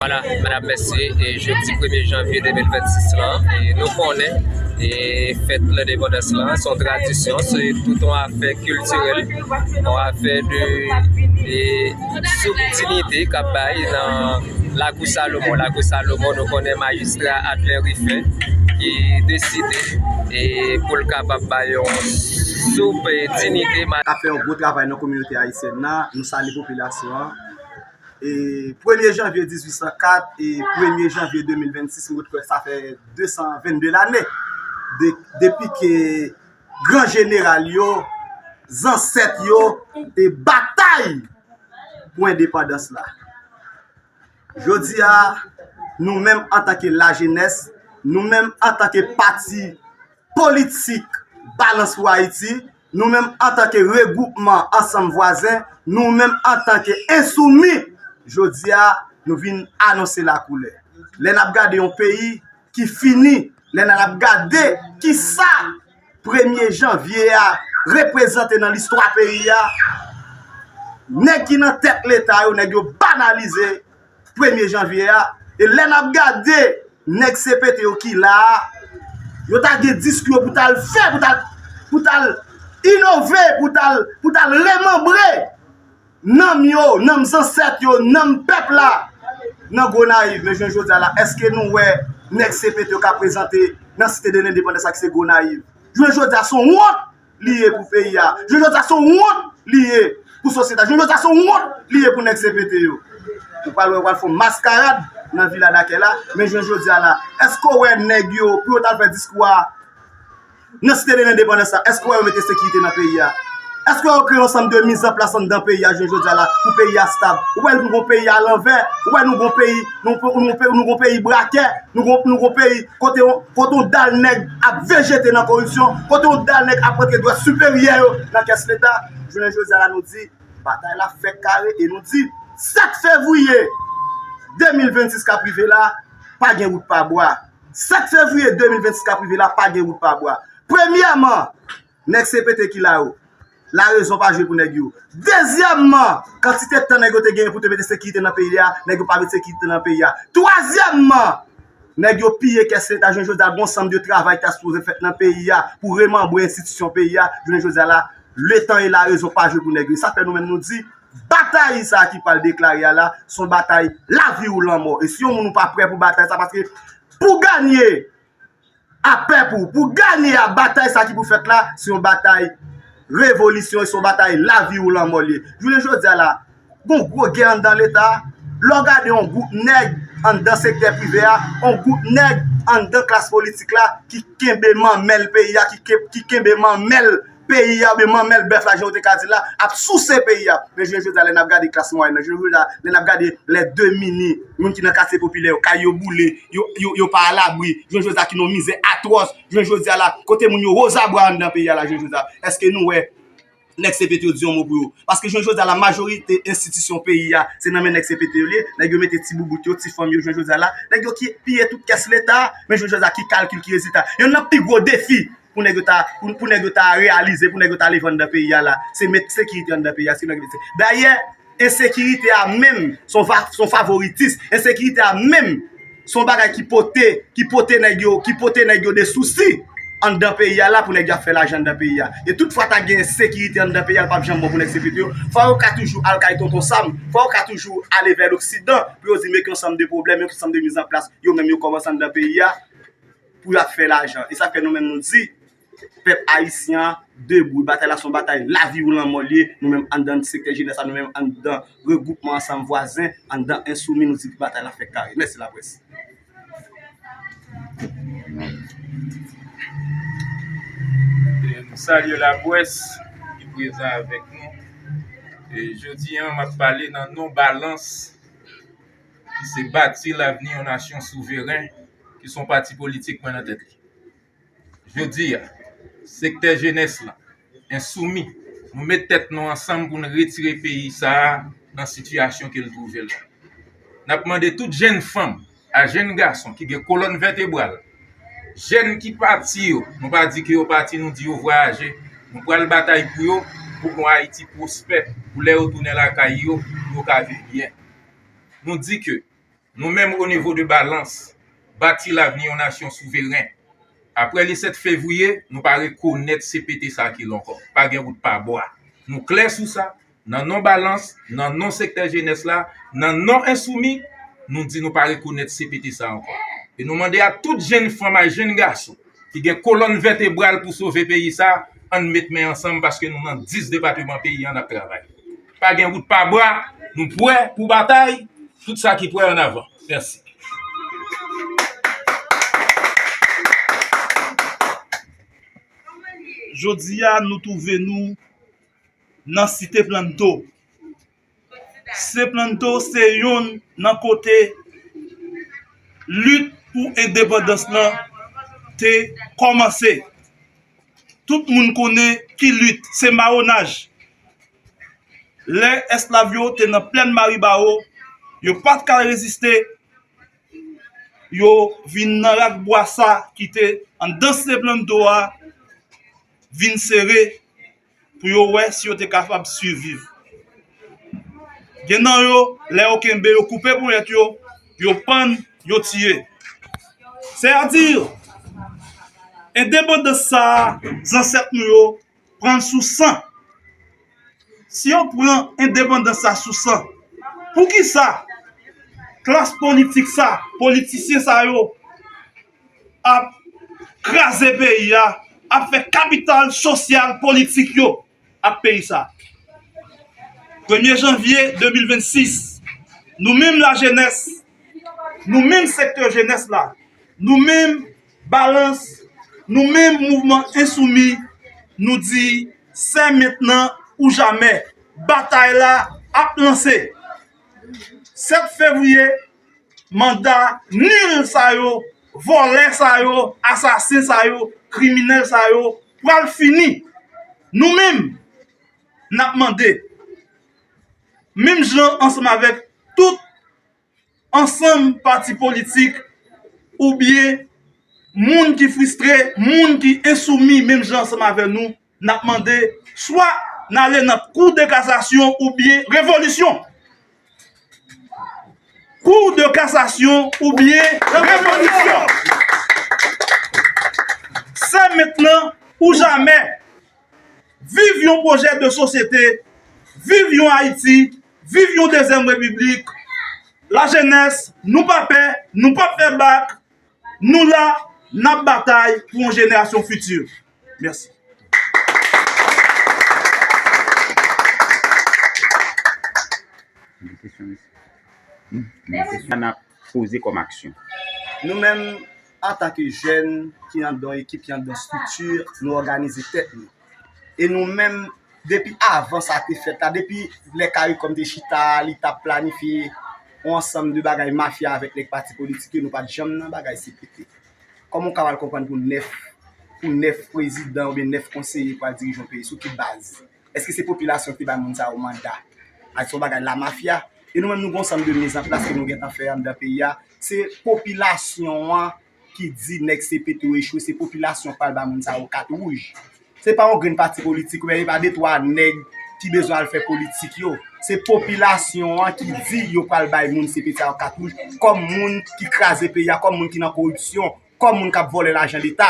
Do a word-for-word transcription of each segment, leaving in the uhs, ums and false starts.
Vwala, madanm, mèsi. E jodi premye janvye de mil vennsis lan, e nou konnen, e fèt lendepandans lan, se yon tradisyon, se tout yon afè kiltirèl, yon afè de, e soup dinite k ap bay nan Lakou Salomon. Lakou Salomon, nou konnen majistra Adlin Rifin ki deside, e pou l kapab bay yon soup, e dinite. K ap fè yon gwo travay nan kominote ayisyèn nan. Nou salye popilasyon an. E premye janvye dizuit san kat e premye janvye de mil vennsis, m kwè sa fè de san vennde lane de, depi ke gran jeneral yo, zansèt yo te batay pou endepandans la. Jodi a, nou menm antanke lajenès, nou menm antanke pati politik Balans pou Ayiti, nou menm antanke regwoupman Ansanm Vwazen, nou menm antanke Ensoumi, jodi a, nou vin anonse lakoulè. Lè n ap gade yon peyi ki fini, lè n ap gade kisa premye janvye a reprezante nan listwa peyi a, nèg ki nan tèt Leta yo, nèg yo banalize premye janvye a. E lè n ap gade nèg C P T yo ki la a, yo ta gen diskou yo pou t al fè, pou t al, pou t al inove, pou t al, pou t al remanbre nanm yo, nanm zansèt yo, nanm pèp la nan Gonayiv. Men jounen jodi a la, èske nou wè nèg C P T yo ka prezante nan Site de Lendepandans la ki se Gonayiv? Jounen jodi a, se yon wont li ye pou peyi a. Jounen jodi a, se yon wont li ye pou sosyete a. Jounen jodi a, se yon wont li ye pou nèg C P T yo. Ou pral wè, yo pral fè yon maskarad nan Vila Dakè la, men jounen jodi a la, èske w wè nèg yo, pou yo t al fè diskou a nan Site de Lendepandans la, èske w wè yo mete sekirite nan peyi a? Èske w wè yo kreye yon sanm de mizanplas anndan peyi a jounen jodi a la, pou peyi a stab? Ou wè nou gon peyi alanvè, ou wè nou gon peyi, nou, nou, nou, nou gon peyi brakè, nou gon, nou gon peyi kote yon, kote yon dal nèg ap vejete nan koripsyon, kote yon dal nèg ap rantre dwèt siperyè yo nan kès Leta. Jounen jodi a la, nou di, batay la fèk kare e nou di, sèt fevriye de mil vennsis k ap rive la, pa gen wout pa bwa. Sèt fevriye de mil vennsis k ap rive la, pa gen wout pa bwa. Premyèman, nèg C P T ki la yo, larezon pa jwe pou nèg yo. Dezyèmman, kantite tan nèg yo te genyen pou te mete sekirite nan peyi a, nèg yo pa mete sekirite nan peyi a. Twazyèmman, nèg yo piye kès Leta. Jounen jodi a, gon sanm de travay ki ta sipoze fèt nan peyi a pou remanbre enstitisyon peyi a. Jounen jodi a la, letan e larezon pa jwe pou nèg yo. E sa fè nou menm nou di, batay sa a ki pral deklare a la, se yon batay lavi ou lanmò. E si yon moun ou pa prè pou batay sa, paske pou ganye a pèp ou, pou ganye a batay sa ki pou fèt la, se yon batay revolisyon, se yon batay lavi ou lanmò li ye. Jounen jodi a la, gon gwo gè anndan Leta. Lè w gade yon gwoup nèg anndan sektè prive a, yon gwoup nèg anndan klas politik la ki kenbe manmèl peyi a, ki ke-, ki kenbe manmèl peyi a, oubyen manmèl bèf la, jan yo te ka di la, ap souse peyi a. Men jounen jodi a, lè n ap gade klas mwayèn nan, jounen jodi a, lè n ap gade lè de mini, moun ki nan katye popilè yo, kay yo boule, yo, yo, yo pa alabri, jounen jodi a ki nan yon mizè atwòs, jounen jodi a la, kote moun yo wozabwa anndan peyi a la, jounen jodi a, èske nou wè nèg C P T yo di yon mo pou yo? Paske jounen jodi a la, majorite enstitisyon peyi a, se nan men nèg C P T yo li ye, nèg yo mete ti boubout yo, ti fanm yo, jounen jodi a la, nèg yo ki piye tout kès Leta, men jounen jodi a ki kalkil, ki rezilta? Yonn nan pi gwo defi pou nèg yo ta, pou, pou nèg yo ta reyalize, pou nèg yo ta leve anndan peyi a la, se met sekirite anndan peyi a, se nèg yo. Dayè, ensekirite a menm, se yon fa-, se yon favoritis, ensekirite a menm, se yon bagay ki pote, ki pote nèg yo, ki pote nèg yo de sousi anndan peyi a la pou nèg yo ap fè lajan anndan peyi a. E tout fwa ta gen ensekirite anndan peyi a, l p ap janm bon pou nèg C P T yo. Fò yo ka toujou al kay Tonton Sam, fò yo ka toujou ale vè loksidan pou yo di m gen yon sanm de pwoblèm, yon sanm de mizanplas, yo menm yo kòmanse anndan peyi a pou y ap fè lajan. E sa fè nou menm nou di, pèp ayisyen an debou. Batay la se yon batay lavi ou lanmò li ye. Nou menm anndan sektè jenès la, nou menm anndan regwoupman Ansanm Vwazen, anndan Ensoumi, nou di batay la fèk kare. Mèsi laprès. E m salye laprès ki prezan avèk nou. E jodi a, m ap pale nan non Balans, ki se Bati Lavni yon Nasyon Souveren, ki se yon pati politik mwen nan tèt li. Jodi a, sektè jenès lan, Ensoumi, nou met tèt nou ansanm pou n retire peyi sa a nan sitiyasyon ke l twouve l la. N ap mande tout jèn fanm a jèn gason ki gen kolòn vètebral, jèn ki pati yo, nou pa di ke yo pati, nou di yo vwayaje, nou pral batay pou yo, pou yon Ayiti pwospè, pou lè yo tounen lakay yo, yo ka viv byen. Nou di ke Nou menm, o nivo de Balans, bati lavni yon nasyon souveren. Apre le sèt fevriye, nou pa rekonèt C P T sa ki la ankò. Pa gen wout pa bwa. Nou klè sou sa. Nan non Balans, nan non sektè jenès la, nan non Ensoumi, nou di nou pa rekonèt C P T sa ankò. E nou mande a tout jenn fanm ak jenn gason ki gen kolòn vètebral pou sove peyi sa, ann met men ansanm paske nou nan dis depatman peyi a n ap travay. Pa gen wout pa bwa, nou prè pou batay, tout sa ki prè ann avan. Mèsi. Jodi a, nou twouve nou nan Site Planto. Site Planto se yonn nan kote lit pou endepandans lan te kòmanse. Tout moun konnen ki lit, se mawonaj. Lè esklav yo te nan plèn Maribawo, yo pa t ka reziste, yo vin nan rak bwa sa ki te anndan Site Planto a, vin sere pou yo wè si yo te kapab siviv. Gen nan yo, lè yo kenbe, yo koupe ponyèt yo, yo pann, yo tiye. Sètadi, endepandans sa a, zansèt nou yo pran l sou san. Si yo pran endepandans sa sou san, poukisa klas politik sa, politisyen sa yo ap kraze peyi a, ap fè kapital sosyal politik yo ak peyi sa? Premye janvye de mil vennsis, nou menm lajenès, nou menm sektè jenès la, nou menm Balans, nou menm mouvman Ensoumi, nou di c'est maintenant ou jamais. Batay la ap lanse. Sèt fevriye, manda nil sa yo, vòlè sa yo, asasen sa yo, kriminèl sa yo pral fini. Nou menm, n ap mande, menm jan ansanm avèk tout ansanm pati politik oubyen moun ki fristre, moun ki ensoumi menm jan ansanm avè nou, n ap mande swa n ale nan kou de kasasyon oubyen revolisyon. Kou de kasasyon oubyen revolisyon. C'est maintenant ou jamais. Viv yon pwojè de sosyete, viv yon Ayiti, viv yon dezyèm repiblik. Lajenès, nou pa pè, nou p ap fè bak, nou la, n ap batay pou yon jenerasyon fiti. Mèsi. Men se sa n ap poze kòm aksyon. Nou menm, antanke jèn ki anndan yon ekip, ki anndan yon estrikti, nou òganize tèt nou. E nou menm, depi avan sa te fèt la, depi lè Caricom te chita, li t ap planifye yon ansanm de bagay mafya avèk nèg pati politik yo, nou pa t janm nan bagay C P T. Kòman w ka pral konprann pou nèf, pou nèf prezidan oubyen nèf konseye pral dirije yon peyi? Sou ki baz? Èske se popilasyon ki te bay moun sa yo manda? A se yon bagay lamafya. E nou menm nou gen yon sanm de mizanplas ke nou gentan fè anndan peyi a. Se popilasyon an ki di nèg C P T yo echwe, se popilasyon k pral bay moun sa yo kat wouj. Se pa yon grenn pati politik oubyen e pa de twa nèg ki bezwen al fè politik yo. Se popilasyon an ki di yo pral bay moun C P T sa yo kat wouj kòm moun ki kraze peyi a, kòm moun ki nan koripsyon, kòm moun k ap vòlè lajan leta.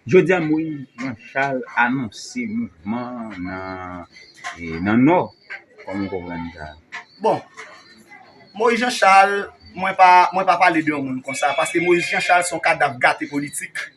Jodi a Moyiz Jan Chal anonse mouvman nan e, nan Nò. Kòman w konprann sa? Bon, Moyiz Jan Chal, mwen pa, mwen pa pale de yon moun konsa, paske Moyiz Jan Chal se yon kadav gate politik.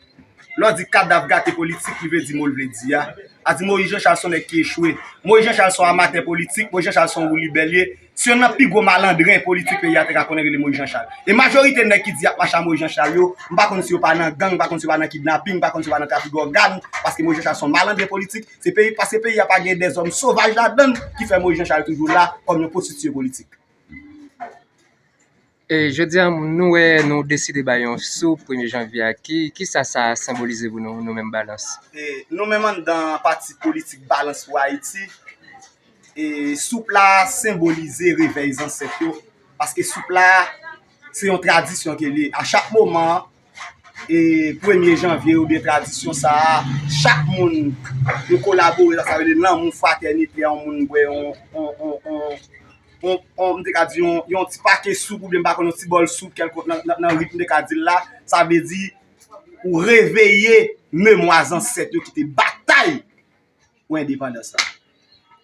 Lè w di kadav gate politik, li vle di mo l vle di a. A di Moyiz Jan Chal se yon nèg ki echwe. Moyiz Jan Chal se yon amatè politik, Moyiz Jan Chal se yon woulibè l ye. Se youn nan pi gwo malandren politik peyi a te ka konnen rele Moyiz Jan Chal. E majorite nèg ki di y ap mache a Moyiz Jan Chal yo, m pa konn si yo pa nan gang, m pa konn si yo pa nan kidnaping, m pa konn si yo pa nan trafik dwòg, paske Moyiz Jan Chal se yon malandren politik. Se peyi, paske peyi a pa gen dèzòm sovaj ladan l ki fè Moyiz Jan Chal toujou la kòm yon pwostitiye politik. E jodi a nou wè nou deside bay yon sou premye janvye a, ki, kisa sa senbolize pou nou, nou menm Balans? E nou menm anndan pati politik Balans pou Ayiti, e soup la senbolize revèy zansèt yo, paske soup la se yon tradisyon ke li ye. A chak moman, e premye janvye oubyen tradisyon sa a, chak moun yo kolabore, sa sa rele lanmou, fratènite, yon moun bwè yon, yon, yon, yon, yon, yon, m te ka di yon, yon ti pake soup oubyen m pa konn yon ti bòl soup kèlkonk nan, nan, nan rit m te ka di l la, sa vle di ou reveye memwa zansèt yo ki te batay pou endepandans la.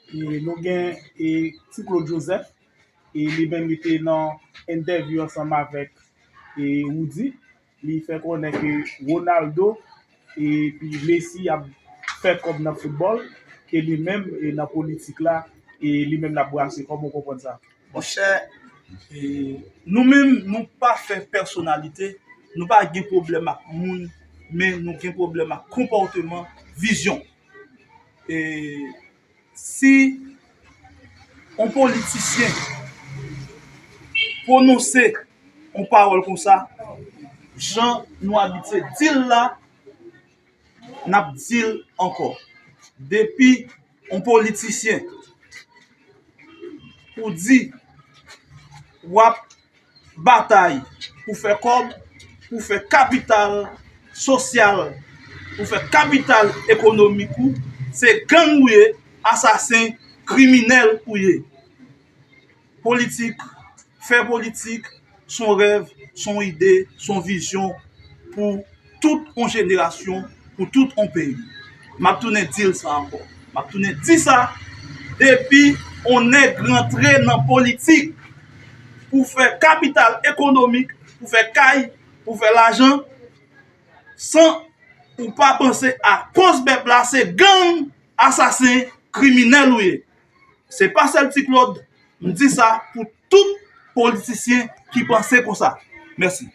E nou gen e, Ti Claude Joseph, e li menm li te nan entèvyou ansanm avèk e, Roody. Li fè konnen ke Ronaldo epi Messi ap fè kòb nan foutbòl, ke li menm e, nan politik la, e li menm l ap brase. Kòman w konprann sa? Monchè, e, nou menm, nou pa fè pèsonalite, nou pa gen pwoblèm ak moun, men nou gen pwoblèm ak konpòteman, vizyon. E si yon politisyen pwononse yon pawòl konsa, jan nou abitye di l la, n ap di l ankò. Depi yon politisyen ou di w ap batay pou fè kòb, pou fè kapital sosyal, pou fè kapital ekonomik ou, se gang ou ye, asasen, kriminèl ou ye. Politik, fè politik, se yon rèv, se yon ide, se yon vizyon pou tout yon jenerasyon, pou tout yon peyi. M ap tounen di l sa ankò. M ap tounen di sa, depi yon nèg rantre nan politik pou fè kapital ekonomik, pou fè kay, pou fè lajan, san ou pa panse a koz pèp la, se gang, asasen, kriminèl ou ye. Se pa sèl Ti Claude, m di sa pou tout politisyen ki panse konsa. Mèsi.